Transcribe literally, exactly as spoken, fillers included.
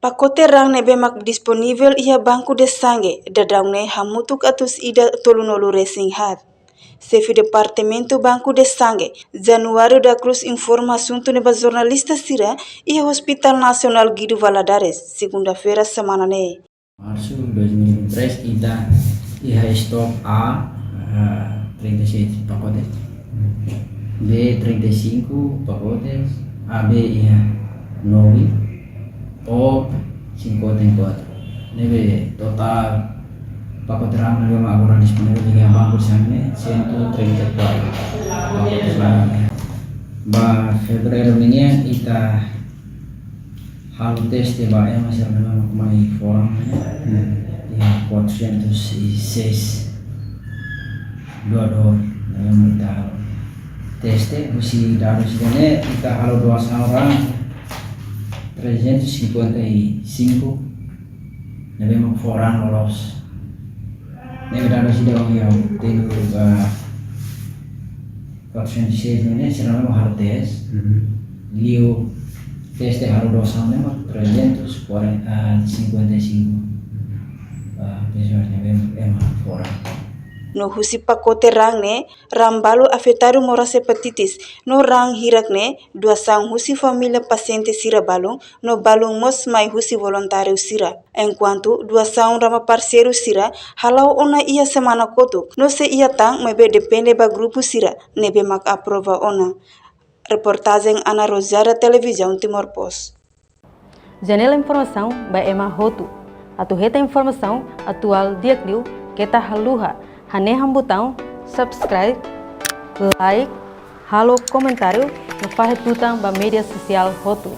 Pakote raan ne'ebé mak disponivel iha banku de sange daudaun ne'e hamutuk atus ida tolunulu resin haat. Xefe Departamentu Banku de Sange, Januário da Cruz, informa asuntu ne'e ba jornalista sira iha Hospital Nasionál Guido Valadares, segunda-feira semana ne'e. Marsu dois mil e vinte e três, ita iha stok A, ah, trinta e sete pakotes, B, trinta e cinco pakotes, A B iha nove, O cinquenta e quatro. Ne'ebé totál pakote raan ne'ebé mak agora disponivel iha banku de sange ne'e cento trinta e quatro pakotes raan. Ba fevereiru ninian ita halo teste ba ema sira ne'ebé mak mai foran ne'e, hmm, iha quatrocentos e seis doadór ne'ebé mak ita halo teste. Husi dadus ida-ne'e ita halo doasaun raan trezentos e cinquenta e cinco ne'ebé mak foran loloos. Ne'e dadus ida ohin ha'u tenu ba quatrocentos e seis ne'e, sira ne'ebé mak halo teste. Mhm. Liu teste halo doasaun ne'e mak trezentos e cinquenta e cinco, ah, pessoas ne'ebé mak ema foran. No husi pakote raan ne'e, raan balu afetadu moras hepatitis no raan hirak ne'e doasaun husi família pasiente sira balun, no balun mós mai husi voluntáriu sira. Enkuantu doasaun raan ba parseiru sira hala'o ona iha semana kotuk, no sei iha tan maibé depende ba grupu sira ne'ebé mak aprova ona. Reportajen Ana Rosada, Televizaun Timor Post. Janela informasaun ba ema hotu. Atu hetan informasaun atuál di'ak liu, keta haluha hanehan butaun subscribe, like, halo komentáriu no fahe tutan ba média sosiál hotu.